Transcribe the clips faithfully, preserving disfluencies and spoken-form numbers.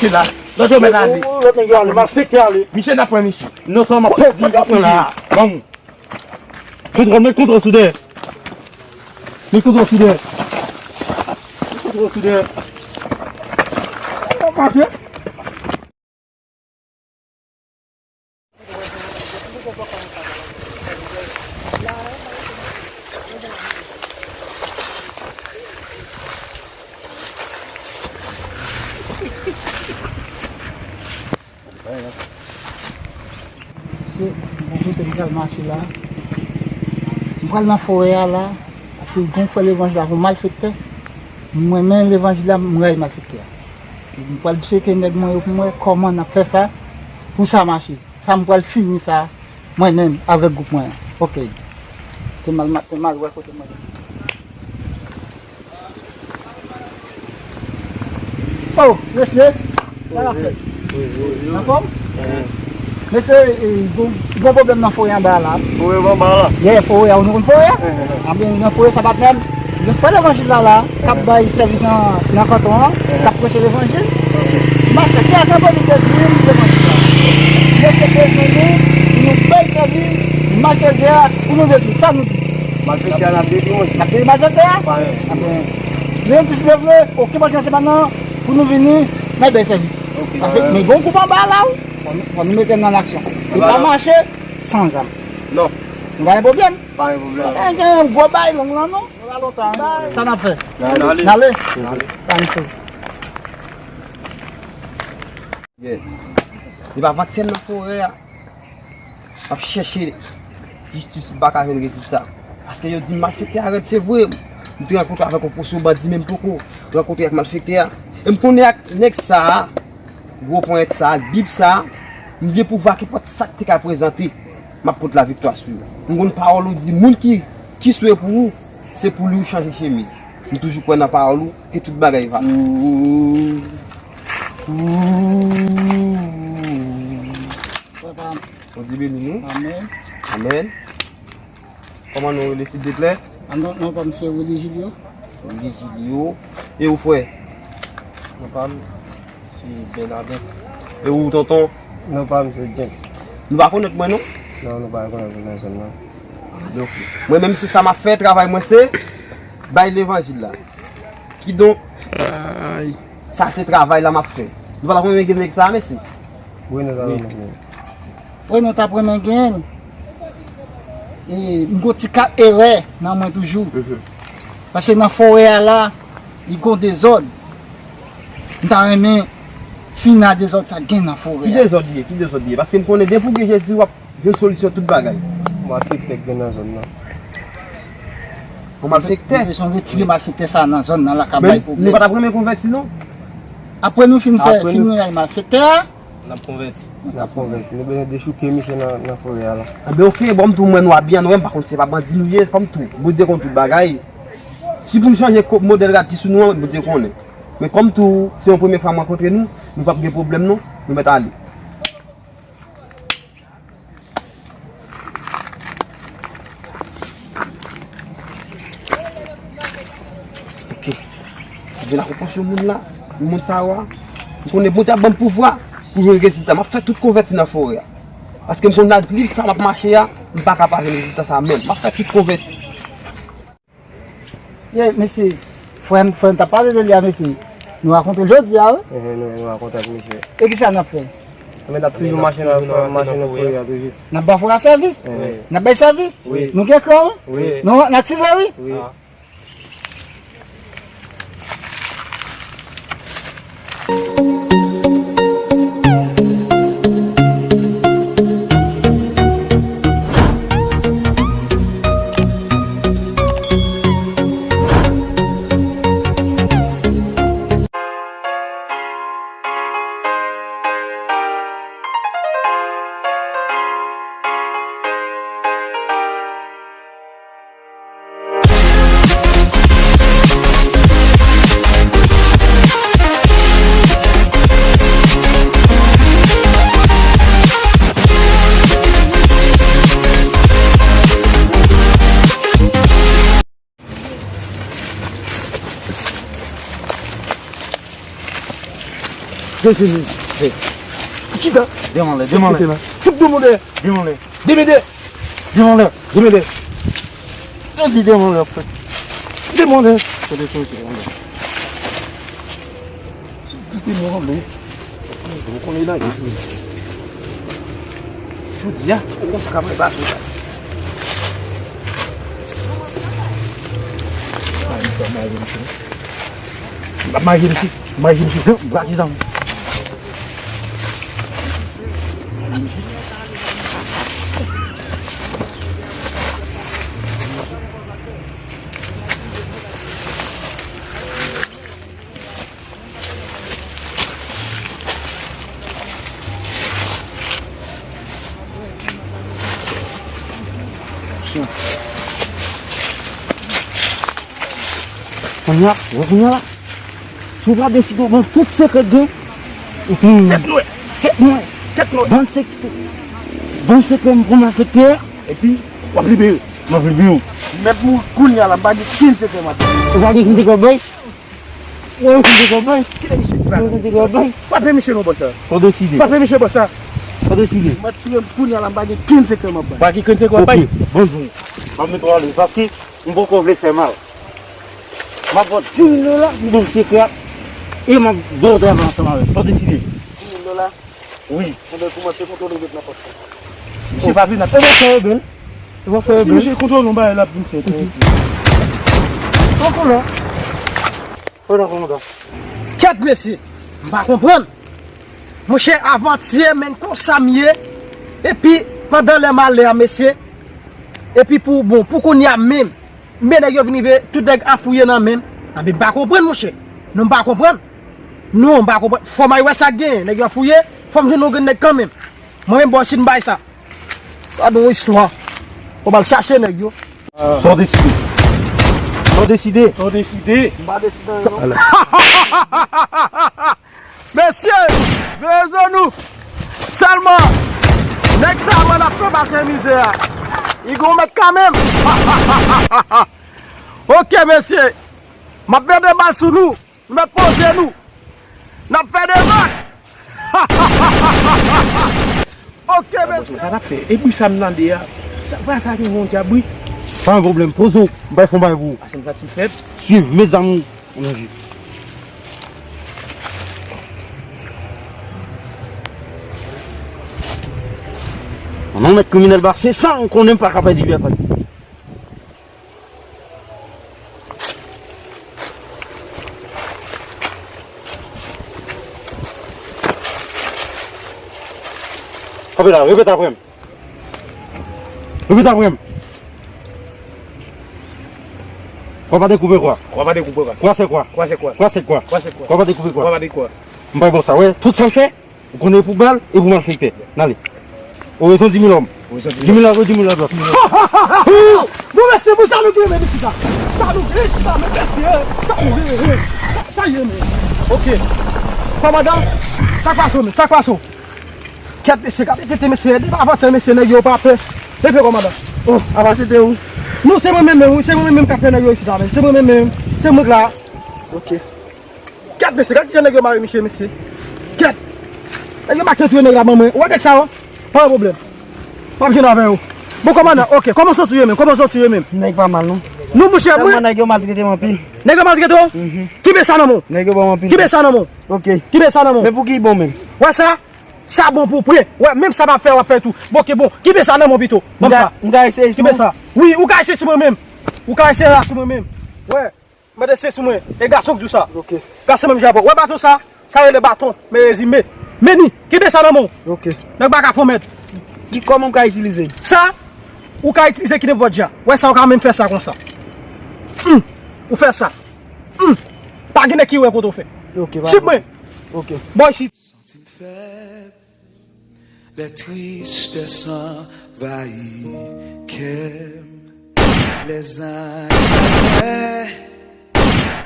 Misye la, lòt yo mèt ale. Lòt nèg yo ale, malfektè ale. Misye n ap pran misye. Non, sa m ap pèdi, y ap pran la. Ban m. Kontwòl, met kontwòl sou dèyè. Met kontwòl sou dèyè. Met kontwòl sou dèyè. Mache. Se bon kote m pral mache la. M pral nan forè a la. Paske gon fè levanjil la pou malfektè. Mwen menm levanjil la, m rayi malfektè a. M pral tcheke nèg mwen yo pou m wè kòman n ap fè sa pou sa mache. Sa m pral fini sa mwen menm avèk gwoup mwen an. Ok. Te mal, te mal wè kote mwen ye. Oh, mesye, sa la fèt? Anfòm? Mesye, eh, gon, gon pwoblèm nan forè anba la. Forè anba la? Yeah, forè a, ou nou konn forè a? Anben, nan forè sa patnè m, gen frè levanjil la la, k ap bay sèvis nan, nan kanton an, k ap preche levanjil. Ti malfektè a kanpe vin detwi levanjil la. Mesye bezwen nou, pou nou bay sèvis, malfektè a, pou nou detwi. Sa nou di? Malfektè a n ap detwi, monchè. N ap detwi malfektè a? Anben, lendi si Dye vle, okenn pati nan semèn nan, pou nou vini, n al bay sèvis. Paske, men gon gwoup anba la, wi. Fò nou, fò nou mete n an aksyon. Li pa mache san zam. Non. Nou pa gen pwoblèm. Pa gen pwoblèm. Pa gen gwo bay long lan, non. Nou pa lontan. Sa n ap fè? N ale. N ale? N ale. Pa gen souf. Yeah. Li pa vantyèm nan forè a. M ap chèche jistis, m pa ka jwenn rezilta. Paske yo di m malfektè a rèd, se vre. M te rankontre avèk yon pwoso bandi, men m poko rankontre ak malfektè a. E m konnen ak nèg sa a, gwo ponyèt sa a, ak bib sa a, m gen pouvwa kenpòt sa k te ka prezante, m ap pot laviktwa sou yo. M konn pawòl ou di, moun ki, ki swe pou ou, se pou li ou chanje chemiz. M toujou kwè nan pawòl ou, ke tout bagay va. Papa. Bondye beni nou. Amèn. Amèn. Kòman nou rele, silvouplè? Ah, non, non pa m se Willy Julio. Willy Julio. E ou, frè? Non pa m se Bernadette. E ou, tonton? Non pa m se James. Nou pa konèt mwen, non? Non, nou pa konèt mwen nan zòn nan. Donk, mwen menm se sa m ap fè, travay mwen se bay levanjil la. Kidonk, sa se travay la m ap fè. Nou pa t ap renmen gen nèg sa, mesye? Wi, nou ta renmen gen. Wi, nou t ap renmen gen. E, m gon ti ka erè nan mwen toujou. Paske nan forè a la, li gon dezòd. M ta renmen fini a dezòd sa gen nan forè a. Ki dezòd li ye? Ki dezòd li ye? Paske m konnen depi w gen Jezi, w ap jwenn solisyon tout bagay. Malfektè k gen nan zòn nan. Yon malfektè? Nou bezwen retire malfektè sa nan zòn nan la k ap bay pwoblèm. Men nou pa t ap renmen konvèti, non? Apre nou fin fè, fin rayi malfektè a, n ap konvèti. N ap konvèti. Nou bezwen dechouke misye nan, nan forè a la. Anben, oke, bon, m tou mwen nou abiye an nwè, m pa konn si se pa bandi nou ye, kòm tou. Bondye konn tout bagay. Si pou n chanje ko-, modèl rad ki sou nou an, Bondye konnen. Men kòm tou, se yon premye fwa m rankontre nou, nou p ap gen pwoblèm non, nou mèt ale. Ok. Vin ak yon pòsyon moun la, yon moun sa yo a. M konnen Bondye ap ban m pouvwa pou jwenn rezilta. M ap fè tout konvèti nan forè a. Paske m konn nan liv sa m ap mache a, m pa ka pa jwenn rezilta sa menm. M ap fè tout konvèti. Ye, mesye, frè m, frè m t ap pale de li a, mesye. Nou rakontre jodi a, wi. Ehe, nou, nou rakontre ak misye. E kisa n ap fè? Men n ap toujou mache nan, mache nan forè a toujou. N ap ba forè a sèvis? Ehe. N ap bay sèvis? Wi. Nou gen kran, wi? Wi. Nou, n aktive, wi? Wi. Vini, vini. Chita. Demen anlè, demen anlè. Fout demen dèyè. Demen anlè. Demen dèyè. Demen anlè. Demen dèyè. Yo di demen anlè, frè. Demen anlè. Demen anlè. Demen anlè. Ou konnen nan jodi a, ou konn sa mwen ba sou sa. M ap mache misye, m ap mache misye, m ap mache misye, jan, m ap atizan. Kounye a, wè kounye a la. Si w pa deside w ban tout sekrè gen, ou fini. Tèt nwè. Tèt nwè. Tèt nwè. Ban sekrè, ban sekrè m pou malfektè a. Epi, w ap libere. M ap libere w. Mèt mouri kounye a la, m pa gen kenn sekrè m ap bay. Ou pa gen kenn sekrè w ap bay? Ou pa gen kenn sekrè w ap bay? Kite misye. Ou pa gen kenn sekrè w ap bay? Frape misye non, bòs la. Fò deside. Frape misye, bòs la. Fò deside. Mwen tire m kounye a la, m pa gen kenn sekrè m ap bay. Pa gen kenn sekrè w ap bay? Ok, bon, bon. M ap mete w alèz paske m poko vle fè mal. M ap ba w dis mil dola pou ban m sekrè a, e m ap ba w travay ansanm avè m. Fò deside. Dis mil dola? Wi. Enben, kòmanse kontwole met nan pòch la. Misye pa vle n ap. E w ap fè rebèl. E w ap fè rebèl. Si misye kontwole yon bagay, l ap vin fè. Pran koulè. Pran koulè. Kèt, mesye. M pa konprann. Monchè, avantyè, menm konsa m ye. Epi, pandan lè malè a, mesye. Epi pou, bon, pou kounye a menm. Men nèg yo vin rive, tout nèg afouye nan men m. Anben, m pa konprann, monchè. Non, m pa konprann. Non, m pa konprann. Fò m al wè sa k genyen. Nèg yo ap fouye, fò m jwenn yon grenn nèg kanmenm. Mwen menm, bò, si m bay sa. Gade yon istwa. Fò m al chache nèg yo. Sa w deside? Sa w deside? Sa w deside? M pa deside anyen, non. Mesye, veye zo nou. Sèlman, nèg sa a, mwen ap fè pase mizè a. Li gon mèt kanmenm. Ok, mesye. M ap mete bal sou nou. Nou mèt poze nou. N ap fè dezòd. Ok, mesye. Sa n ap fè? E bri sa m tande a? Sa, pa sa gen yon dyab bri? Pa gen pwoblèm, poze w. M bay fon bay pou ou. Ase m santi m fèb. Swiv, met zam ou. Ann, mèt kriminèl ba se sa, m konnen m pa ka pèdi bèt. Kanpe la, repete apre m. Repete apre m. Kwa pa dekoupe kwa. Kwa pa dekoupe kwa. Kwa se kwa. Kwa se kwa. Kwa se kwa. Kwa se kwa. Kwa pa dekoupe kwa. Kwa pa dekoupe kwa. M pa bon sa, wè. Tout sa l fè, ou konnen pou bal e pou malfektè. N ale. Orizon dis mil òm. Orizon dis mil. Dis mil la, dis mil la. Bon, mesye, pou sa nou gen, men, mesye, sa. Sa nou gen, sa, men, mesye, sa nou gen, men. Sa, sa ye, men. Ok. Kòmandan, sa k pase w, men? Sa k pase w? Kèt, mesye, gade tete, mesye, depi avantyè, mesye, nèg yo pa pè. Leve, kòmandan. Oh, apa se te ou? Non, se mwen menm, menm, wi, se mwen menm, menm k ap fè nèg yo isit la, men. Se mwen menm, menm. Se mwen k la. Ok. Kèt, mesye, gade kijan nèg yo mare misye, mesye. Kèt. Nèg yo make touye nèg la ban mwen. Ou wè nèg sa yo? Pa gen pwoblèm. M ap jwenn avè yo. Bon, kòmandan, ok. Kòman w santi w ye menm? Kòman w santi w ye menm? Nèg pa mal, non. Non, monchè, mwen. Sèlman nèg yo maltrete m anpil. Nèg yo maltrete w? Mhm. Kenbe sa nan men w. Nèg yo ban m anpil. Kenbe sa nan men w. Ok. Kenbe sa nan men w. Men pou ki bon menm? Wè sa? Sa bon pou pran. Wè, menm sa m ap fè, w ap fè tou. Bon, ok, bon. Kenbe sa nan men w pito. Ban m sa. M ka eseye sou mwen? Kenbe sa. Wi, ou ka eseye sou mwen menm. Ou ka eseye la sou mwen menm. Wè. Mande se sou mwen. E gason k di w sa. Ok. Gason menm jan avè w. Wè baton sa? Sa rele baton. Men rezime. Men ni. Kenbe sa nan men w. Ok. Nèg pa ka fè w mèd. Ki, kòman m ka itilize l? Sa, ou ka itilize ki nenpòt jan. Wè sa, ou ka menm fè sa konsa. Hmm. Ou fè sa. Hmm. Pa gen nèg ki wè kote w fè. Ok, pa. Swiv mwen. Ok. Bò isit. Santi m fèb. Lè tristès anvayi kè m, lè zanye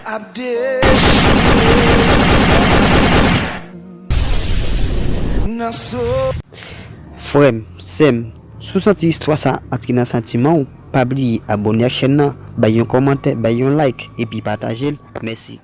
ap dechire nan so. Frè m, sè m, si w santi istwa sa antre nan santiman w, pa bliye abòne ak chèn nan, bay yon kòmantè, bay yon like, epi pataje l. Mèsi.